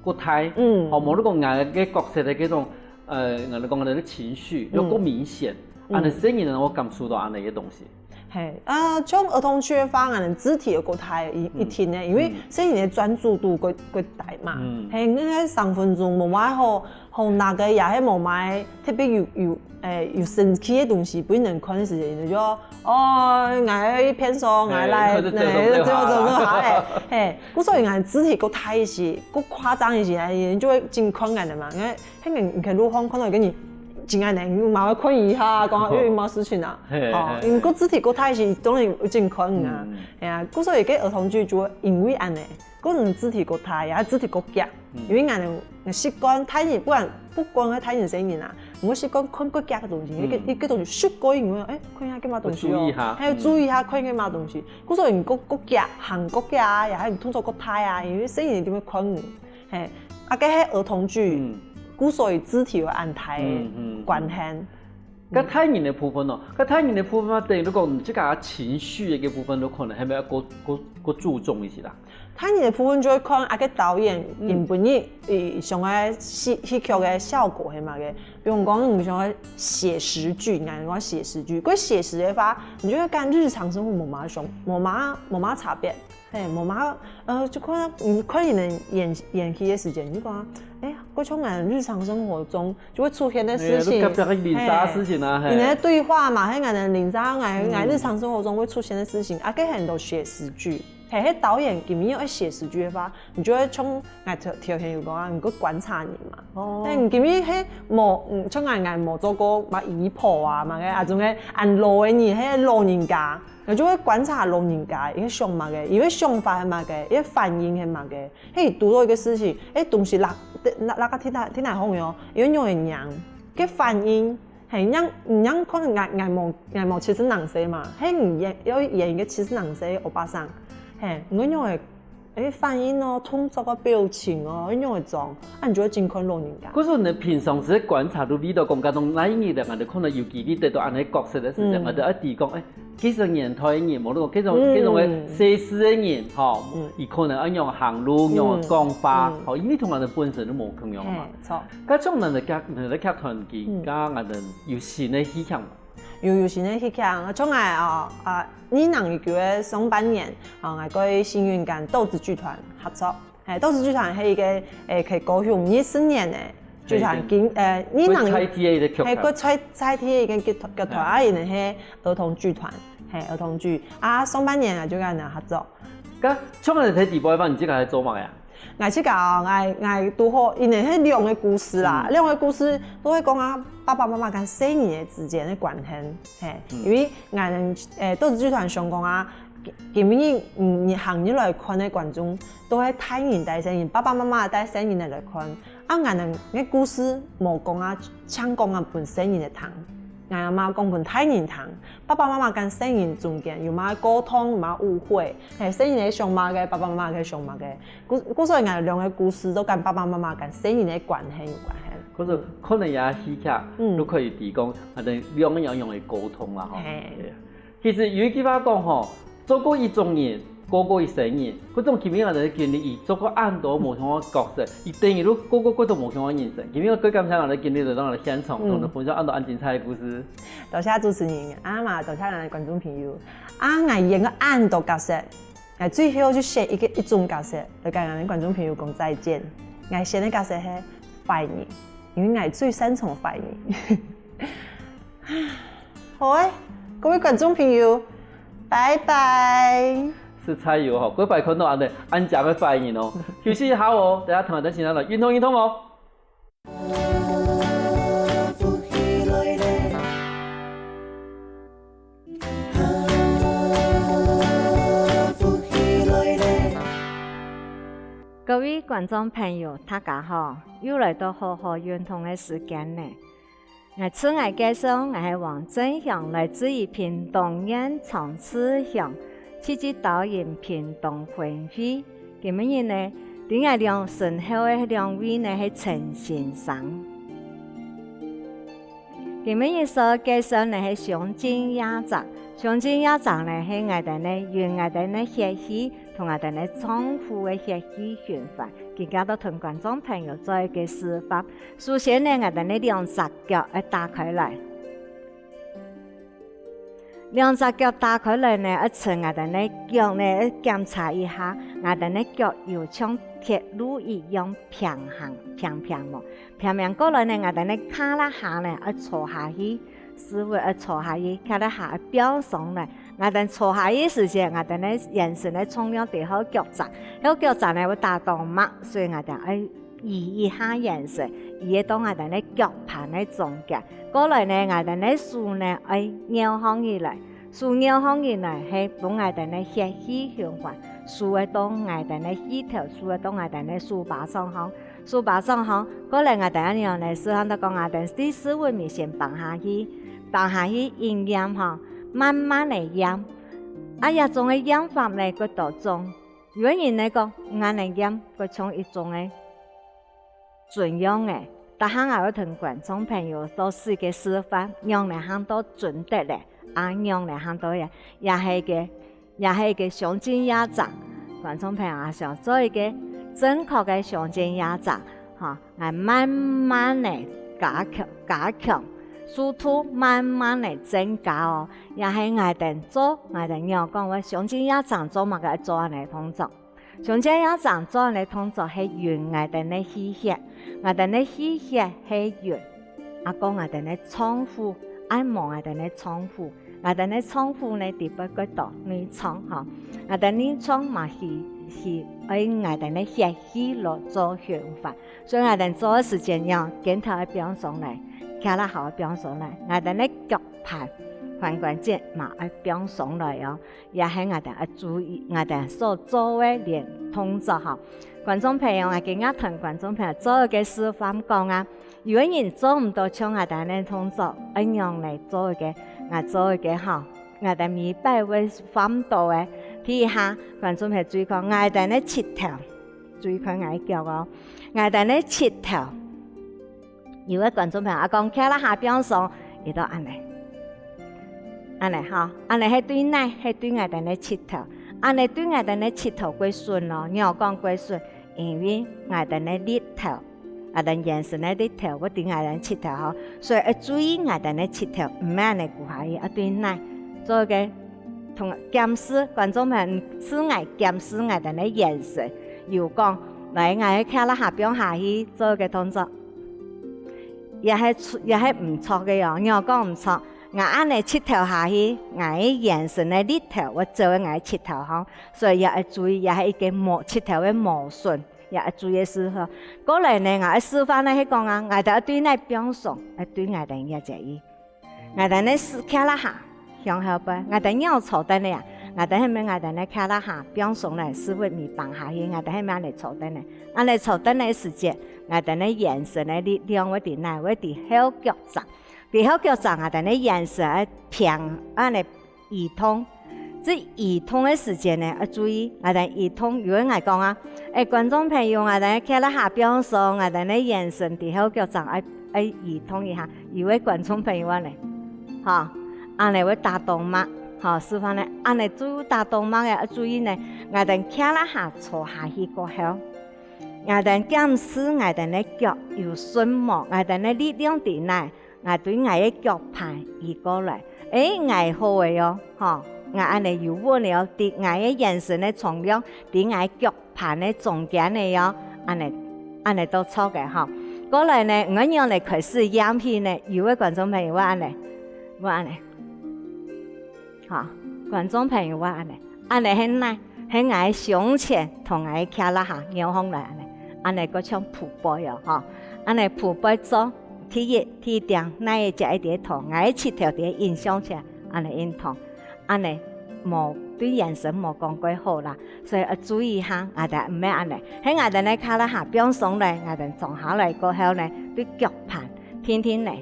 較，較大，嗯。吼，無你講𠊎个角色个這種，呃，𠊎講个情緒，嗯。又較明顯，嗯。恁樣細人仔會感受到恁樣个東西。嘿，啊，像兒童劇个話，𠊎等肢體个過大一一定呢，因為細人仔个專注度過過大嘛，嘿，該个三分鐘無麼个好好拿个，也係無麼个特別有有誒有生趣个東西，分人看个時間，就哦，𠊎一片手，𠊎來，嘿，就做做下咧，嘿，故所以𠊎肢體過大一些，過誇張一些，人就會緊看𠊎等嘛，因為 係你你看路項看到一個人，真愛呢，你嘛會看一下，講有麼事情啊？哦，因為肢體過大時，當然有真看啊。哎呀，故所以个兒童劇就因為恁呢，个人肢體過大，也肢體過遽，因為恁呢習慣大人，不管不管个大人細人啊，毋會習慣看過遽个東西，一個一個東西熟過，因為哎，看一下該麼東西哦，還有注意一下看該麼東西，故所以過過遽，行過遽啊，也還有動作過大啊，因為細人一定會看你。 嘿，啊，該係兒童劇，故所以肢體有恁大个關係。該大人个部分哦，該大人个部分嘛，等於講自家情緒个部分，都可能還愛過過過注重一些啦。大人个部分就會看啊，該導演原本佢佢想个戲戲劇个效果係麼个，比如講你想个寫實劇，人講寫實劇，過寫實个話，你就會跟日常生活無麼相無麼無麼差別。 嘿，無嘛，呃，就看，嗯，看你等演演戲个時間，你就講，哎呀，過像𠊎日常生活中就會出現个事情，哎，就隔壁个鄰舍个事情啊，嘿，嘿。你等个對話嘛，還有𠊎等鄰舍，𠊎𠊎日常生活中會出現个事情，啊，該很多寫實劇，嘿，該導演今日愛寫實劇个話，你就會像𠊎頭頭先有講啊，你會觀察人嘛，哦，但你今日係無，嗯，像𠊎𠊎無做過嘛姨婆啊，嘛个啊種个恁老个人，係老人家。 𠊎就會觀察老人家，佢想麼个，佢个想法係麼个，佢个反應係麼个。係堵到一個事情，該東西落落落个地泥地泥項哦，佢會仰仔仰，个反應，係仰仰看𠊎𠊎無𠊎無七十零歲嘛，係你演愛演一個七十零歲个歐巴桑，係，你會仰仔 欸，反應哦，動作个表情哦，仰仔裝，啊，你就會真看老人家。可是你平常時觀察都味道講，該種哪一日个，𠊎就可能有機會得到恁樣角色个時間，嗯。𠊎就愛知講，欸，幾十年代个人，無論講幾種、嗯。幾種个世事个人，吼，嗯。佢可能愛仰行路，嗯。仰講話，嗯。吼，因為同𠊎等本身都無共樣嘛。嘿，著。該像你等劇、你等劇團佢，嗯。該𠊎等有新个戲項無？ 有有新个戲劇，像𠊎啊，啊，二零一九个上半年，啊，𠊎个幸運跟豆子劇團合作。嘿，豆子劇團係一個，欸，在高雄二十年个劇團，嘿，已經，呃，二零，會在地个一個劇團。嘿，會在在地个一個劇團，劇團，嘿。啊，因為係兒童劇團，嘿，兒童劇。啊，上半年啊，就跟人合作。該像你在底背个話，你自家在做麼个啊？ 𠊎自家哦，𠊎𠊎堵好，因為係兩個故事啦，嗯。兩個故事都會講啊，爸爸媽媽跟細人仔之間个關係，嘿，嗯。因為𠊎等，欸，豆子劇團想講啊，今今日，嗯，你行入來看个觀眾，都係大人帶細人，爸爸媽媽帶細人仔來看，啊，𠊎等个故事無講啊，淨講啊分細人仔聽。 𠊎嘛講分大人聽，爸爸媽媽跟細人中間有麼个溝通，有麼个誤會，嘿，細人仔想麼个，爸爸媽媽个想麼个，故故所以𠊎兩個故事都跟爸爸媽媽跟細人个關係有關係。可是可能也戲劇，嗯。都可以提供，反正兩個人用个溝通啦，吼。嘿。對啊。其實有一句話講吼， 做過一種人，過過一生人。該種今日𠊎等个經歷，佢做過恁多無同个角色，佢等於都過過過多無同个人生。今日𠊎感謝𠊎等經歷，來到𠊎等現場，同𠊎等分享恁多恁精彩个故事。多謝主持人，啊嘛多謝𠊎等觀眾朋友。啊，𠊎演過恁多角色，𠊎最後就選一個一種角色，來跟𠊎等觀眾朋友講再見。𠊎選个角色係壞人，因為𠊎最擅長壞人。 好欸，各位觀眾朋友，拜拜。實在有吼，過擺看到恁仔恁靚个壞人哦，休息一下哦，等下同大家先來運動運動哦。各位觀眾朋友，大家好，又來到好好運動个時間呢。 𠊎自我介紹，𠊎係王正祥，來自於屏東縣長治鄉，戲劇導演屏東分會。今晡日呢，在𠊎兩身後个兩位呢係陳先生。今晡日所介紹呢係《相敬夜長》，《相敬夜長》呢係𠊎等呢用𠊎等呢血氣同𠊎等呢丈夫个血氣循環，今下都同觀眾朋友做一個示範。 首先呢，𠊎等呢兩隻腳愛打開來。兩隻腳打開來呢，愛伸𠊎兜个腳呢，愛檢查一下，𠊎兜个腳有像鐵路一樣平衡、平平無？平平過來呢，𠊎兜个胯下呢，愛坐下去，屎朏愛坐下去，胯下愛放鬆來。𠊎兜坐下去時節，𠊎兜个圓身个重量在後腳踭，後腳踭呢會打到脈，所以𠊎兜愛 移一下圓身，移到𠊎兜个腳盤个中間。過來呢，𠊎兜个手呢愛繞䟘起來，手繞䟘起來係分𠊎兜个血氣循環，手愛到𠊎兜个膝頭，手愛到𠊎兜个手巴掌項，手巴掌項。過來𠊎兜恁樣呢，試看到講𠊎兜屎朏愛先放下去，放下去，用嚥吼，慢慢个嚥。啊這種个嚥法呢，較多種。 有个人來講，𠊎兜嚥較像一種个尊樣个，逐下𠊎會同觀眾朋友做四个示範，仰仔行到尊得咧，啊仰仔行到也，也係个，也係个胸襟壓掌。觀眾朋友啊，想做一个正確个胸襟壓掌，吼，𠊎慢慢个加強，加強，速度慢慢个增加哦。 也係𠊎兜做，𠊎兜仰講話，胸襟壓掌做麼个愛做恁仔動作？胸襟壓掌做恁仔動作係勻𠊎兜个氣血，𠊎兜个氣血係勻，啊過𠊎兜个臟腑，按摩𠊎兜个臟腑，𠊎兜个臟腑呢，特別較多內臟吼，𠊎兜內臟嘛係，係愛𠊎兜个血氣來做循環。 所以𠊎兜做个時節仰，肩頭愛放鬆來，胯下愛放鬆來，𠊎兜个腳盤、髖關節嘛愛放鬆來哦。也係𠊎兜愛注意，𠊎兜所做个練動作吼。觀眾朋友啊，今日同觀眾朋友做一个示範講啊，有个人做毋到像𠊎兜恁仔動作，愛仰來做一个，𠊎做一个吼，𠊎兜每擺會犯到个。第一下，觀眾朋友注意看，𠊎兜个膝頭， 注意看𠊎个腳哦，𠊎兜个膝頭。有个觀眾朋友啊講，胯下放鬆，佢就恁仔，恁仔吼，恁仔係對哪？係對𠊎兜个膝頭，恁仔對𠊎兜个膝頭較順咯，仰講較順？因為𠊎兜个力頭，𠊎兜圓身个力頭，會對𠊎兜膝頭吼，所以愛注意𠊎兜个膝頭，毋係恁仔跍下去，愛對哪？做一个 同檢視，觀眾朋友，試𠊎檢視𠊎兜个眼神，有講，來，𠊎个胯下放下去做个動作，也係著，也係毋著个哦，仰講毋著。𠊎恁仔膝頭下去，𠊎个眼神个力頭會走个𠊎个膝頭項，所以也愛注意，也係一个無，膝頭个無順，也愛注意个事吼。過來呢，𠊎个示範呢係講啊，𠊎兜愛對哪放鬆，愛對𠊎兜个這隻 𠊎兜个屎胯下向後背，𠊎兜仰坐等个啊？𠊎兜係毋係𠊎兜个胯下放鬆來，屎朏放下去，𠊎兜係毋係恁仔坐等个？恁仔坐等个時節，𠊎兜个圓身个力量會在哪？會在後腳踭。在後腳踭，𠊎兜个圓身愛平，恁仔移動。這移動个時節呢，愛注意，𠊎兜移動，有个人講啊，欸，觀眾朋友，𠊎兜个胯下放鬆，𠊎兜个圓身在後腳踭愛 愛移動一下，有个觀眾朋友恁仔，吼，恁仔會打到脈，吼，示範呢，恁仔就打到脈个，愛注意呢，𠊎兜胯下坐下去過後，𠊎兜檢視𠊎兜个腳有順無，𠊎兜个力量在哪，𠊎對𠊎个腳盤移過來，欸，𠊎好个喲，吼，𠊎恁仔有穩个喲，在𠊎个圓身个重量，在𠊎腳 盤个中間个喲，恁仔，恁仔就著个吼。過來呢，𠊎仰仔開始仰起呢，有个觀眾朋友會恁仔，會恁仔，吼，觀眾朋友會恁仔，恁仔係哪？係𠊎个胸前同𠊎个胯下仰項來恁仔，恁仔較像匍背哦，吼，恁仔匍背做，第一，第一點，哪會這一點痛，𠊎个膝頭在影響著，恁仔運動。 恁仔無對圓身無講過好啦，所以愛注意下，𠊎兜毋係恁仔，係𠊎兜个胯下放鬆來，𠊎兜坐下來過後呢，對腳盤定定來，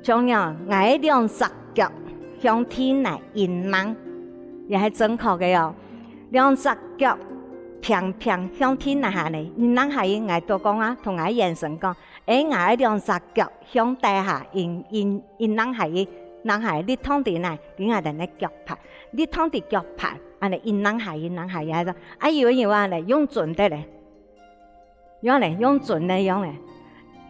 像樣，𠊎个兩隻腳向地泥硬硬，也係正確个哦。兩隻腳平平向地泥下呢，硬硬下去，𠊎都講啊，同𠊎个圓身講，欸，𠊎个兩隻腳向底下硬硬 一挼下去，挼下去，力道在哪？在𠊎兜个腳盤，力道在腳盤，恁仔一挼下去，挼下去，啊，有个人話恁仔，用準个咧，用咧，用準个，用咧，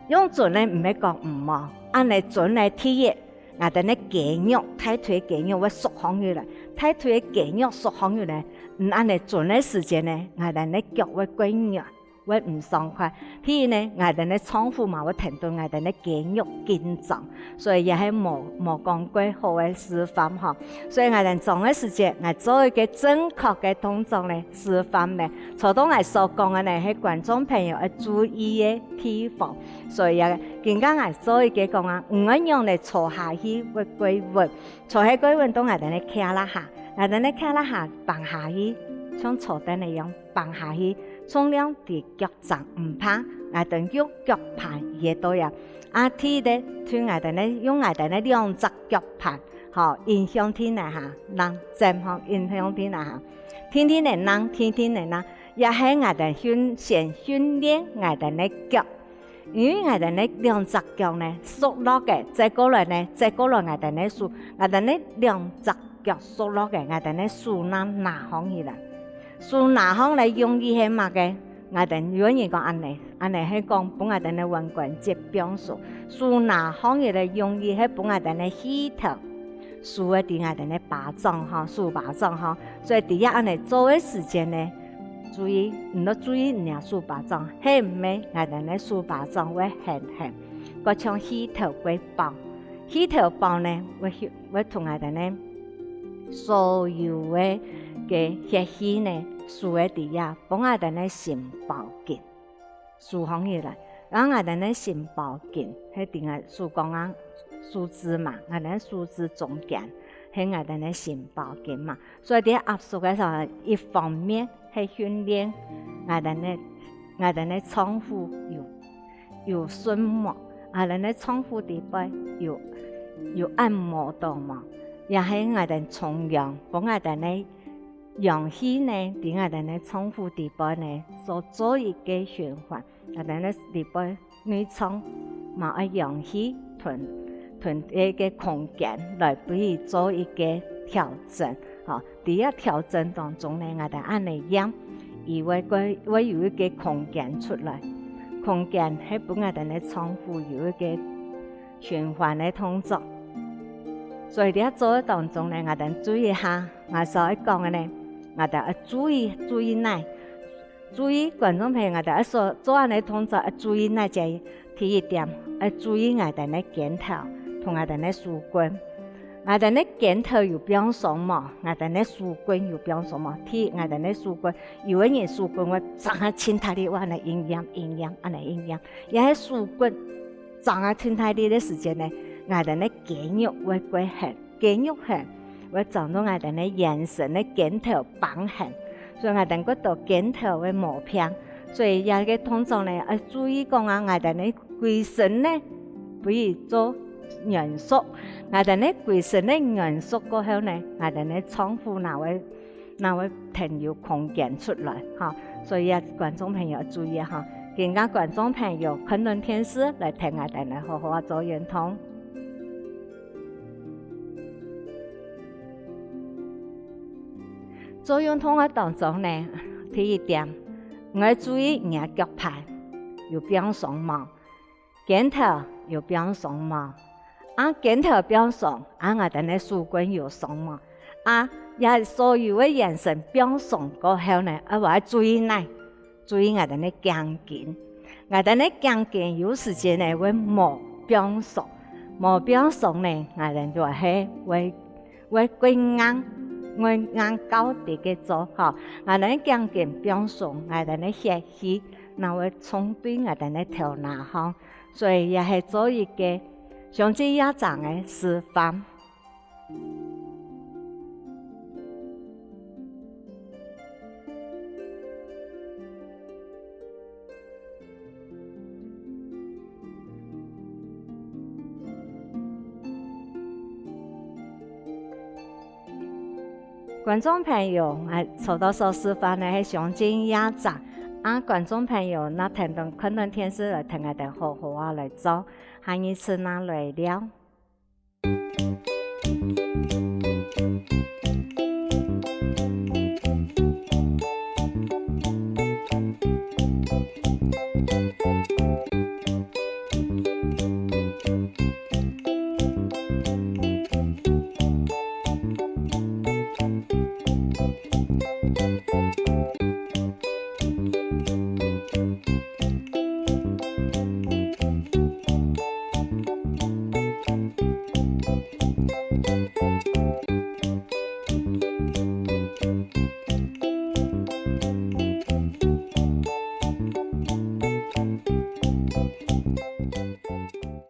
用準个毋係講毋好，恁仔準个第一， ，𠊎兜个肌肉，大腿个肌肉會縮䟘起來，大腿个肌肉縮䟘起來，嗯，恁仔做个時節呢，𠊎兜个腳會過軟，會毋爽快。第二呢，𠊎兜个臟腑嘛會跈等𠊎兜个肌肉緊張，所以也係無，無講過好个示範吼。所以𠊎兜做个時節，𠊎做一個正確个動作呢，示範呢，做到𠊎所講个呢，係觀眾朋友愛注意个地方。 所以啊，今下𠊎做一個講啊，毋愛仰仔坐下去會過穩，坐下過穩到𠊎兜个胯下，𠊎兜个胯下放下去，像坐凳仔樣放下去，重量在腳踭毋怕，𠊎兜用腳盤移到啊。啊，第一个，對𠊎兜个用𠊎兜个兩隻腳盤，吼，影響在哪下，讓正方影響在哪下，定定仔讓，定定仔讓，也係𠊎兜訓，先訓練𠊎兜个腳。 因為𠊎兜个兩隻腳呢，熟絡个，再過來呢，再過來𠊎兜个手，𠊎兜个兩隻腳熟絡个，𠊎兜个手拿拿䟘起來。手拿䟘來用意係麼个？𠊎兜有人講恁仔，恁仔係講分𠊎兜个腕關節放鬆。手拿䟘起來用意係分𠊎兜个氣頭，手會在𠊎兜个巴掌吼，手巴掌吼，所以在這恁仔做个時節呢， 注意，你愛注意你个手巴掌，係毋係𠊎兜个手巴掌會㤐㤐，過像氣頭會包。氣頭包呢，會去，會同𠊎兜个所有个，个血氣呢，收在這，分𠊎兜个心包緊。收䟘起來，然後𠊎兜个心包緊，係在𠊎手講啊，手指嘛，𠊎兜个手指中間，係𠊎兜个心包緊嘛。 所以在壓縮个時候，一方面係訓練𠊎兜个，𠊎兜个臟腑有，有順無，𠊎兜个臟腑裡背有，有按摩到無，也係𠊎兜充氧，分𠊎兜个氧氣呢，在𠊎兜个臟腑裡背呢，所做一個循環。 𠊎兜个裡背內臟嘛愛氧氣同，同一個空間來分佢做一個調整。吼，在這調整當中呢，𠊎兜恁仔仰，佢會，會，會有一個空間出來。空間係分𠊎兜个臟腑有一個循環个動作。所以在這做个當中呢，𠊎兜注意一下，𠊎所愛講个呢，𠊎兜愛注意，注意哪？ 注意，觀眾朋友，𠊎兜愛所做恁仔動作，愛注意哪隻？第一點，愛注意𠊎兜个肩頭同𠊎兜个手骨。𠊎兜个肩頭有放鬆無？𠊎兜个手骨有放鬆無？第一，𠊎兜个手骨，有个人手骨會掌啊盡大力，會恁仔硬掖、硬掖，恁仔硬掖，也係手骨掌啊盡大力个時節呢，𠊎兜个肌肉會過㤐。 肌肉㤐，會掌到𠊎兜个圓身个肩頭繃㤐，所以𠊎兜骨頭肩頭會無平。所以這個動作呢，愛注意講啊，𠊎兜个歸身呢，分佢做軟熟。𠊎兜个歸身个軟熟過後呢，𠊎兜个臟腑哪會，哪會跈有空間出來，吼。所以啊，觀眾朋友注意哈，今下觀眾朋友看等電視來聽𠊎兜來好好啊做運動。 做運動个當中呢，第一點，你愛注意你个腳盤有放鬆無？肩頭有放鬆無？啊，肩頭放鬆，啊，𠊎兜个手骨有鬆無？啊，這所有个圓身放鬆過後呢，啊，還愛注意哪？ 注意𠊎兜个頸根。𠊎兜个頸根有時節呢會無放鬆，無放鬆呢，𠊎兜就係會，會過硬，會硬較直个做吼。𠊎兜个頸根放鬆，𠊎兜个血氣，哪會衝對𠊎兜个頭那項。所以這係做一個上肢壓脹个示範。 觀眾朋友，𠊎頭到所示範个係上肢壓脹，啊，觀眾朋友若聽到看等電視來聽𠊎兜好好啊來做，下一次正來尞。